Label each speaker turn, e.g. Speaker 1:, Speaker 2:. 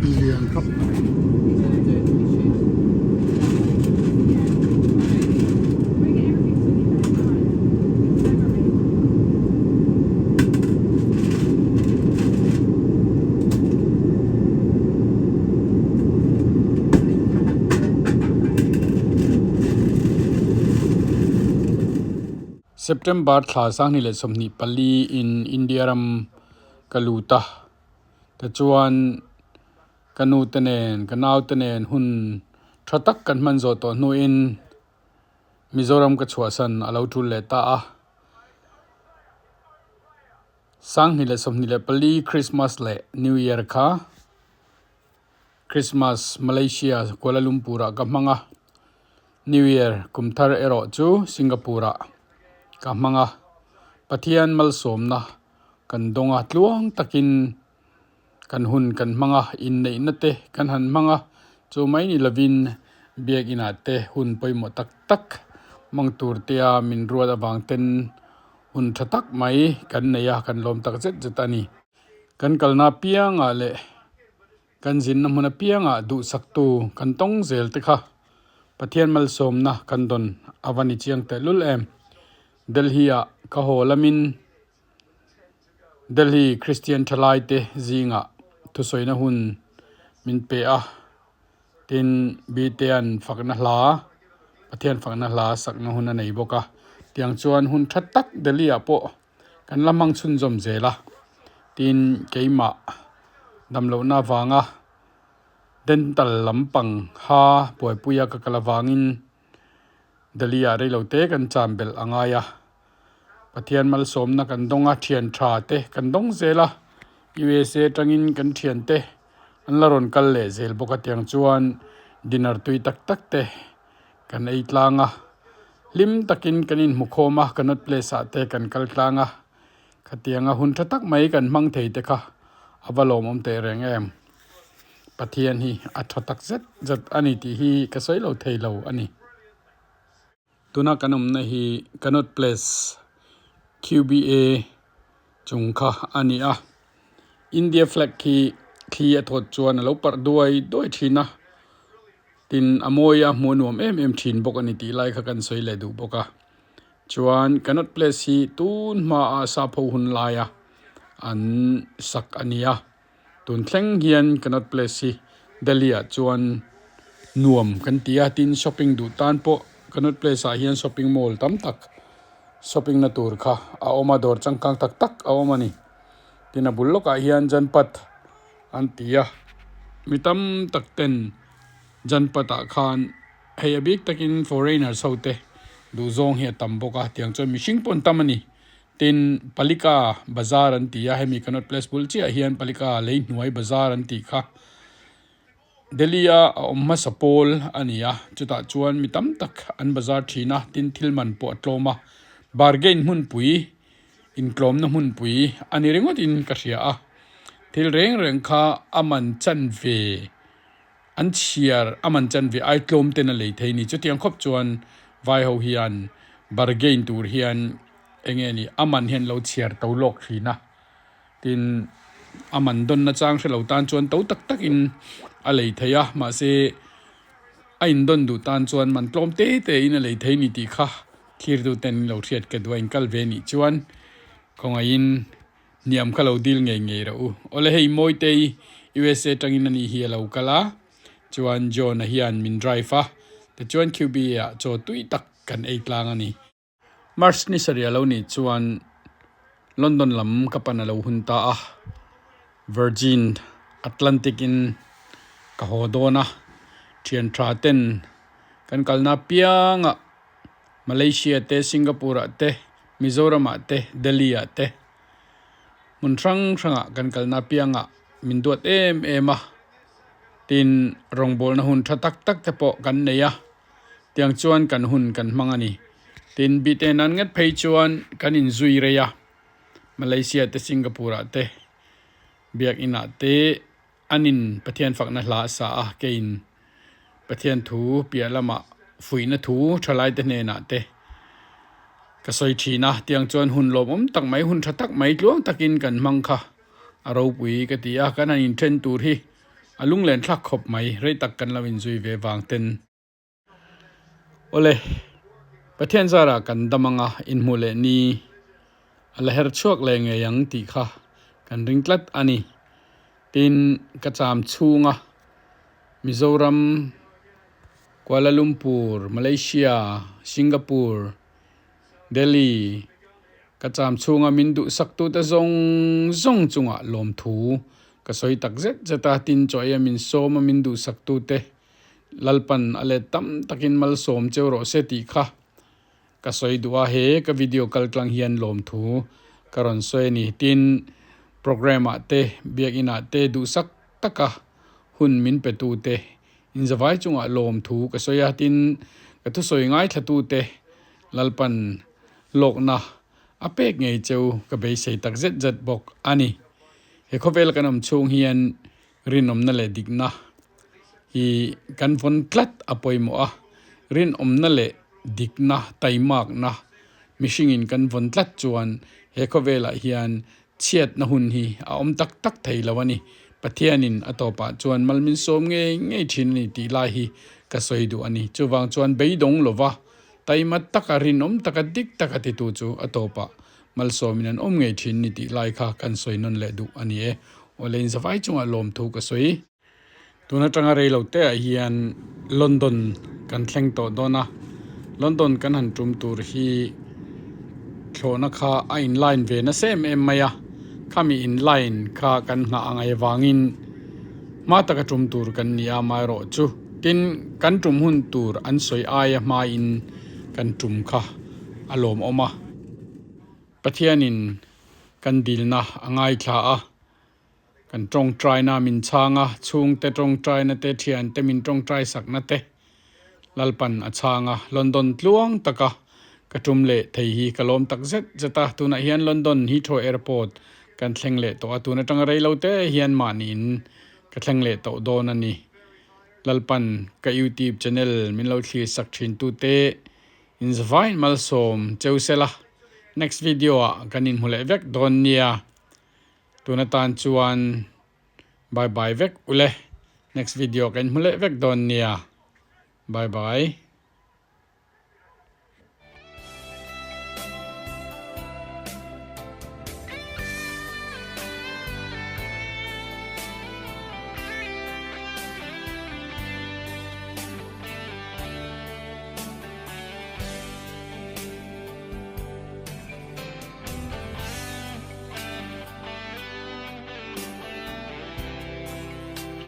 Speaker 1: Lian khawp mai. September thla 2024 in India ram ka lut a, tichuan ka nu te nen ka nau te nen hun tha tak kan hman zawh tawh hnuin Mizoram ka chhuahsan a lo tul leh ta a. 2024 Christmas leh New Year kha Christmas Malaysia Kuala Lumpur ah ka hmang a, New Year kum thar erawh chu Singapore ah ka hmang a. Pathian malsawmna kan dawng a, tluang takin kan hun kan hmang a, inneihna te kan han hmang a, chu mai ni lovin biakinah te hun pawimawh tak tak hmang tur tea min ruat avang ten hun tha tak mai kan nei a, kan lawm tak zet zet a ni. Kan kalna apiangah leh kan zinna hmun apiangah duhsaktu kan tawng zel te kha Pathian malsawmna kan dawn a va ni chiang tehlul em. Delhi-ah ka haw lamin Delhi Kristian thalaite zingah thusawina hun min pe a, tin Bitea'n fakna hla, Pathian fakna hla sakna hun a nei bawk a. Tiang chuan hun tha tak Delhi-ah pawh kan la hmang chhunzawm zel a, tin keimah damlohna avanga dental lampang ha buaipuia ka kal avangin Delhi-ah reilote kan cham belh a ngai a. Pathian malsawmna kan dawng a, thian tha te kan dawng zel a, USA atangin kan thian te an la rawn kal leh zel bawk a tiang chuan dinner tui tak tak te kan ei tlang a, hlim takin kan inhmu khawm a, Connaught Place ah te kan kal tlang a, khatianga hun tha tak mai kan hmang thei te kha a va lawmawm teh reng em. Pathian hi a tha tak zet zet a ni tih hi ka sawi lo thei lo a ni. Tuna kan awmna hi Connaught Place QBA chung kha a ni a, India flag khi thli a thawt chuan a lo parh duai duai thin a, tin a mawi a hmuh a nuam em em thin bawk a ni tih lai kha kan sawi leh duh bawk a. Chuan Connaught Place hi tun hmaah sapho hun laia an sak a ni a. Tun thleng hian Connaught Place hi Delhi ah chuan nuam kan ti a, tin shopping duh tan pawh Connaught Place ah hian shopping mall tam tak shopping na tur kha a awm a, dawr changkang tak tak a awm a ni. Tin a bul lawkah hian Janpath an ti a, mi tam tak ten Janpath ah khan hei a bik takin foreigners ho te duhzawng hi a tam bawk a, tiang chuan mihring pawh an tam a ni. Tin, Palika Bazar an ti a, hemi Connaught Place bul chiah hian Palika lei hnuai bazar an tih kha Delhi-a a awm hmasa pawl a ni a, chutah chuan mi tam tak an bazar thin a, tin thil man pawh a tlawm a, bargain hmunpui, intlawmna hmunpui a ni ringawtin ka hria a, thil reng reng kha a man chan ve an chhiar a man chan ve ai tlawm ten a lei thei ni. Chutiang khawp chuan vai ho hian bargain tur hian eng nge ni a man hian lo chhiar to lawk thin a, tin a man dawn na chang hre lo tan chuan to tak tak in a lei thei a, mahse a in dawn duh tan chuan man tlawm te te in a lei thei ni tih kha thlir tu ten lo hriat ka duh a in kal ve nih chuan khawngaihin Hniam kha lo dil ngei ngei rawh u. Awle hei Mawitei USA tangin ani hi a lo kal a, chuan John-a hian min drive a, tichuan QBA ah chaw tui tak kan ei tlang a ni. March ni sarih a lo nih chuan London lam ka pan a lo hun ta a, Virgin Atlantic in ka haw dawn a, thian tha ten kan kalna apiangah Malaysia te, Singapore ah te, Mizoram ah te, Delhi ah te hmun hrang hrangah kan kalna apiangah min duat em em a, tin rawngbawlna hun tha tak tak te pawh kan nei a, tiang chuan kan hun kan hmang a ni. Tin, bite nan ngat phei chuan kan inzui rei a, Malaysia te, Singapore ah te, biakin ah te Anin Pathian fakna hla a sa a, keiin Pathian thu piah lamah fuihna thu thalaite hnenah te ka sawi thin a, tiang chuan hun lawmawm tak mai, hun tha tak mai tluang takin kan hmang kha a ropui ka ti a, kan han inthen tur hi A lunglen thlak khawp mai, rei tak kan lo inzui ve vang ten. Awle, Pathian zarah kan dam anga inhmuh leh ni a la her chhuak leh ngei ang tih kha kan ring tlat a ni. Tin, ka cham chhunga Mizoram, Kuala Lumpur, Malaysia, Singapore, Delhi ka cham chhunga min duhsaktute zawng zawng chungah lawmthu ka sawi tak zet zet a. Tin, chaw eia min sawma min duhsaktute Lalpan a let tam takin malsawm cheu rawh se tih kha ka sawi duh a, he ka video kal tlang hian lawmthu ka rawn sawi a ni. Tin, programme ah te, biakinn ah te duhsak taka hun min pe tu te inzavai chungah lawmthu ka sawi a, tin, ka thusawi ngaithla tu te Lalpan hlawkna a pek ngei cheu ka beisei tak zet zet bawk a ni. He khawvel kan awm chhung hian Rinawmna leh dikna hi kan vawn tlat a pawimawh a, rinawmna leh dikna taimakna mihringin kan vawn tlat chuan he khawvelah hian chhiatna hun hi a awm tak tak thei lo a ni. Pathianin a tawpah chuan malmin sawm ngei ngei thin a ni tih lai hi ka sawi duh a ni. Chuvang chuan beidawng lova taima taka rinawm taka dik taka titu chu a tawpah Malsawmin an awm ngei thin ni tih lai kha kan sawi nawn leh duh a ni e. Awle in zavai chungah lawmthu ka sawi. Tun atanga rei lo te ah hian London kan thleng tawh dawn a, London kan han tum tur hi thlawhna kha a in line ve nasa em em mai a, khami in line kha kan nghah angai avangin hma taka tum tur kan ni a, amaherawh chu tin kan tum hun tur an sawi aia hmain kan tum kha a lawmawm a. Pathianin kan dilna a ngaithla a, kan tawngtaina min chhang a, chhungte tawngtaina te, thiante min tawngtai sakna te Lalpan a chhang a. London tluang taka ka tum leh thei hi ka lawm tak zet zet a, tunah hian London Heathrow Airport kan thleng leh tawh a, tun atanga rei lo te hian mahniin ka thleng leh tawh dawn a ni. Lalpan ka YouTube channel min lo thlir sak thin tute Inzavain malsawm cheu sela, next video ah kan inhmu leh vek dawn nia. Tun atan chuan bye bye vek ule, next video ah kan inhmu leh vek dawn nia. Bye bye.